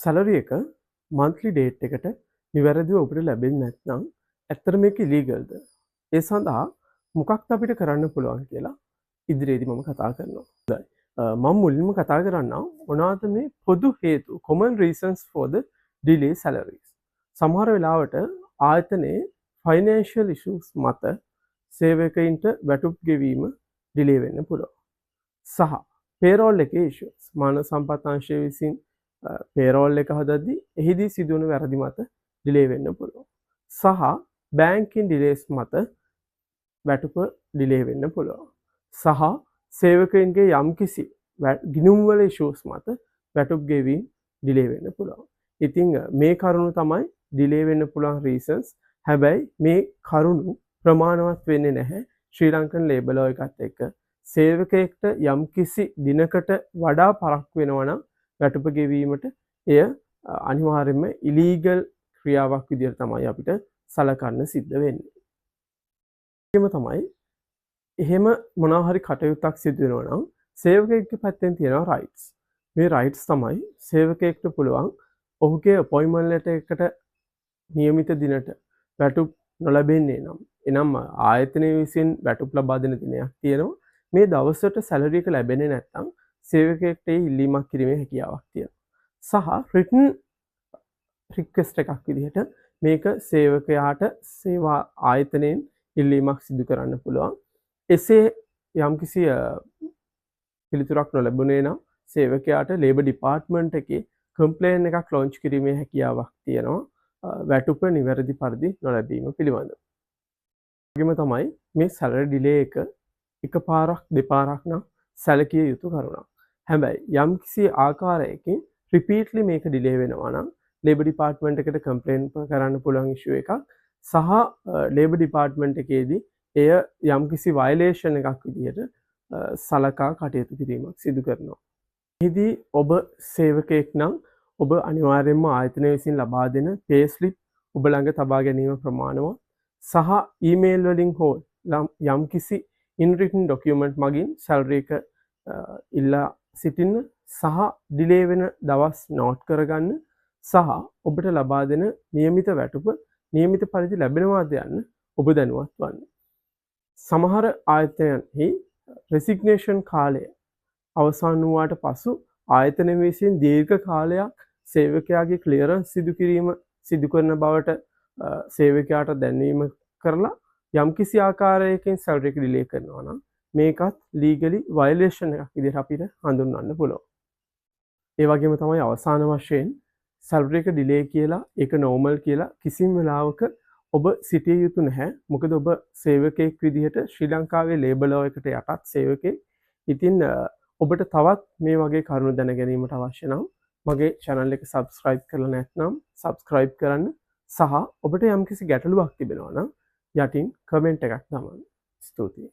Salary එක මන්ත්ලි date එකට නිවැරදිව ඔබට ලැබෙන්නේ නැත්නම් ඇත්තට මේක ඉලීගල්ද? ඒ සඳහා මොකක්ද අපිට කරන්න පුළුවන් කියලා ඉදිරියේදී මම කතා කරනවා. හොඳයි. මම මුලින්ම කතා කරන්නම් මොනවද මේ පොදු හේතු, common reasons for the delay salaries. සමහර වෙලාවට ආයතනයේ ෆයිනෑන්ෂියල් ඉෂුස් මත සේවකයින්ට වැටුප් ගෙවීම ඩිලේ වෙන්න පුළුවන්. සහ පේරෝල් එකේ ඉෂුස්, මානව සම්පත් අංශය විසින් පේරෝල් එක හදද්දී එහිදී සිදුවන වැරදි මත ඩිලේ වෙන්න පුළුවන්. සහ බැංකින් ඩිලේස් මත වැටුප ඩිලේ වෙන්න පුළුවන්. සහ සේවකයින්ගේ යම්කිසි ගිණුම් වල ඉෂුස් මත වැටුප් ගෙවීම ඩිලේ වෙන්න පුළුවන්. ඉතින් මේ කරුණු තමයි ඩිලේ වෙන්න පුළුවන් රීසන්ස්. හැබැයි මේ කරුණු ප්‍රමාණවත් වෙන්නේ නැහැ ශ්‍රී ලංකන් ලේබර් ලෝ එකත් එක්ක. සේවකයෙක්ට යම්කිසි දිනකට වඩා පරක්කු වෙනවා නම් වැටුප ගෙවීමට එය අනිවාර්යයෙන්ම ඉලීගල් ක්‍රියාවක් විදිහට තමයි අපිට සලකන්න සිද්ධ වෙන්නේ. එහෙම තමයි එහෙම මොනවා හරි කටයුත්තක් සිදු වෙනවා නම් සේවකයෙක්ගේ පැත්තෙන් තියෙනවා රයිට්ස්. මේ රයිට්ස් තමයි සේවකයෙක්ට පුළුවන් ඔහුගේ අපොයින්ට්මන්ට් ලෙටර් එකට නියමිත දිනට වැටුප් නොලැබෙන්නේ නම්, එනම් ආයතනය විසින් වැටුප් ලබා දෙන දිනයක් තියෙනවා. මේ දවසට සැලරි එක ලැබෙන්නේ නැත්නම් සේවකයෙක්ට ඒ ඉල්ලීමක් කිරීමේ හැකියාවක් තියෙනවා. සහ රිටන් රික්වෙස්ට් එකක් විදිහට මේක සේවකයාට සේවා ආයතනයෙන් ඉල්ලීමක් සිදු කරන්න පුළුවන්. එසේ යම්කිසි පිළිතුරක් නොලැබුණේ නම් සේවකයාට ලේබර් ඩිපාර්ට්මන්ට් එකේ කම්ප්ලේන් එකක් ලොන්ච් කිරීමේ හැකියාවක් තියෙනවා වැටුප නිවැරදි පරිදි නොලැබීම පිළිබඳව. වගේම තමයි මේ සැලරි ඩිලේ එක එකපාරක් දෙපාරක් නම් සැලකිය යුතු කරුණක්. හැබැයි යම්කිසි ආකාරයකින් රිපීට්ලි මේක ඩිලේ වෙනවා නම් ලේබර් ඩිපාර්ට්මන්ට් එකට කම්ප්ලේන් කරන්න පුළුවන් ඉෂුව එකක්. සහ ලේබර් ඩිපාර්ට්මන්ට් එකේදී එය යම්කිසි වයලේෂන් එකක් විදිහට සලකා කටයුතු කිරීමක් සිදු කරනවා. එහිදී ඔබ සේවකයෙක් නම් ඔබ අනිවාර්යයෙන්ම ආයතනය විසින් ලබා දෙන පේ ස්ලිප් ඔබ ළඟ තබා ගැනීම ප්‍රමාණවත්. සහ ඊමේල් වලින් හෝ යම්කිසි ඉන් රිටන් ඩොකියුමන්ට් මගින් සැලරි එක ඉල්ලා සිටින්න සහ ඩිලේ වෙන දවස් නෝට් කරගන්න සහ ඔබට ලබා දෙන නියමිත වැටුප නියමිත පරිදි ලැබෙනවාද යන්න ඔබ දැනුවත් වන්න. සමහර ආයතනයන්හි රෙසිග්නේෂන් කාලය අවසන් වූාට පසු ආයතන විසින් දීර්ඝ කාලයක් සේවකයාගේ ක්ලියරන්ස් සිදු කිරීම සිදු කරන බවට සේවකයාට දැන්වීම කරලා යම්කිසි ආකාරයකින් සැලරි එක ඩිලේ කරනවා නම් මේකත් ලීගලි වයලේෂන් එකක් විදිහට අපිට හඳුන්වන්න පුළුවන්. ඒ වගේම තමයි අවසාන වශයෙන් සැලරි එක ඩිලේ කියලා ඒක නෝමල් කියලා කිසිම වෙලාවක ඔබ සිටිය යුතු නැහැ. මොකද ඔබ සේවකයෙක් විදිහට ශ්‍රී ලංකාවේ ලේබර් ලෝ එකට යටත් සේවකයෙක්. ඉතින් ඔබට තවත් මේ වගේ කරුණු දැන ගැනීමට අවශ්‍ය නම් මගේ channel එක subscribe කරලා නැත්නම් subscribe කරන්න සහ ඔබට යම්කිසි ගැටලුවක් තිබෙනවා නම් යටින් කමෙන්ට් එකක් දමන්න. ස්තුතියි.